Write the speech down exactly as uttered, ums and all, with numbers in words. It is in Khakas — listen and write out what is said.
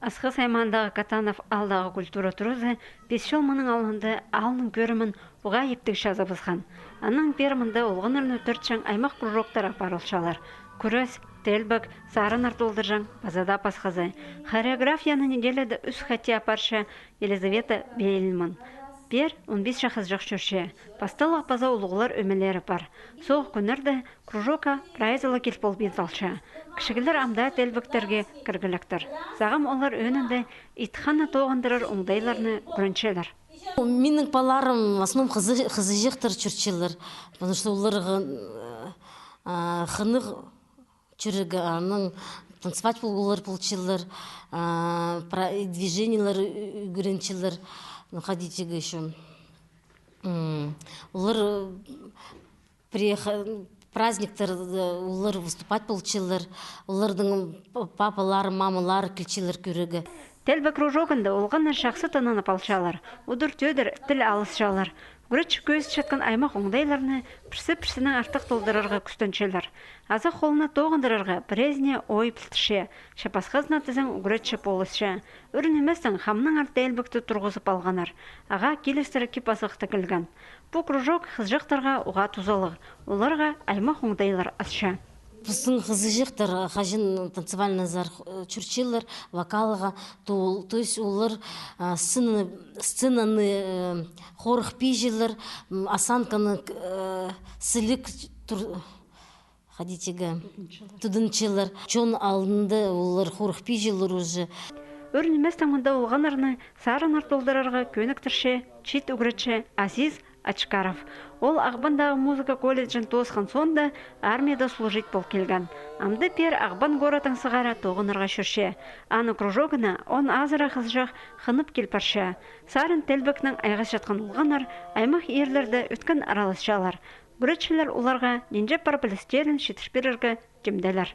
Асхыс аймаандағы Катанов аалдағы культура туразы пис чыл мының алнында аалның кӧрімін уғаа иптіг чазабысхан. Аннаң пеер мында олғаннарны тӧртчең аймах кружоктар апарылчалар: кӱрес, телбек, сарыннар толдырҷаң, паза даа пасхазы. Хореографияны неделяда ӱс хати апарча Елизавета Бейльман. Пеер он пис чахызҷах чӧрче. Пасталығ паза улуғлар ӧмелері пар. Соғ кӱннерде кружокка прайзы ла кил полбин салча. Кічіглер ам даа телбектерге кіргілектер. Сағам олар ӧӧнінде ит ханны тоғындырар оңдайларны ӱгренчелер. Минің палаларым в основном хызы-, хызыҷахтар чӧрчелер, потому что оларға, а, хынығ чӧрерге, анаң танцевать полғылар полчалар, а, пра-, движениелер ӱ-, ӱгренчелер. Ну, ходить ещё. М, олар, э, приеха-, праздниктер, э, олар выступать полчалар. Олардың п-, папалар, мамалар килчелер кӧрерге. Телбек кружогында олғаннар чахсы тынанып алчалар, удур-тӧдір тіл алысчалар. Ӱгретчі кӧзітчеткен аймах оңдайларны пірсі-пірсінең артых толдырарға кӱстенчелер. Азах холына тоғындырарға пірезіне ой пілдірче, че пасхазына тізең ӱгретчі полысча. Ӱр ниместең хамнаңар телбекті турғызып алғаннар. Ағаа килістіре кип азахта килген. Пу кружок хызыҷахтарға уғаа тузалығ, оларға аймах оңдайлар асча. Пістің хызыҷахтар хаҷан танцевальный зал, э, чӧрчелер, вокалға, то, то есть олар, а, сценаны, сценаны, э, хорыхпинчалар, м, осанканы, э, сіліг тур-, ходить итчелер, тудынчалар. Чон алнында олар хорыхпинчалар уже. Ӱр ниместең мында олғаннарны сарыннар толдырарға кӧніктірче чиит ӱгретчі Азиз Ачкаров. Ол Ағбандағы музыка колледжін тоосхан соонда армияда служить пол килген. Амды пеер Ағбан городтаң сығара тоғынарға чӧрче. Аның кружогына он азыра хызыҷах хынып кил парча. Сарын телбекнең айғасчатхан олғаннар аймах ирлерде ӧткін араласчалар. Ӱгретчілер оларға нинҷе пар пілістерін читір пирерге тимделер.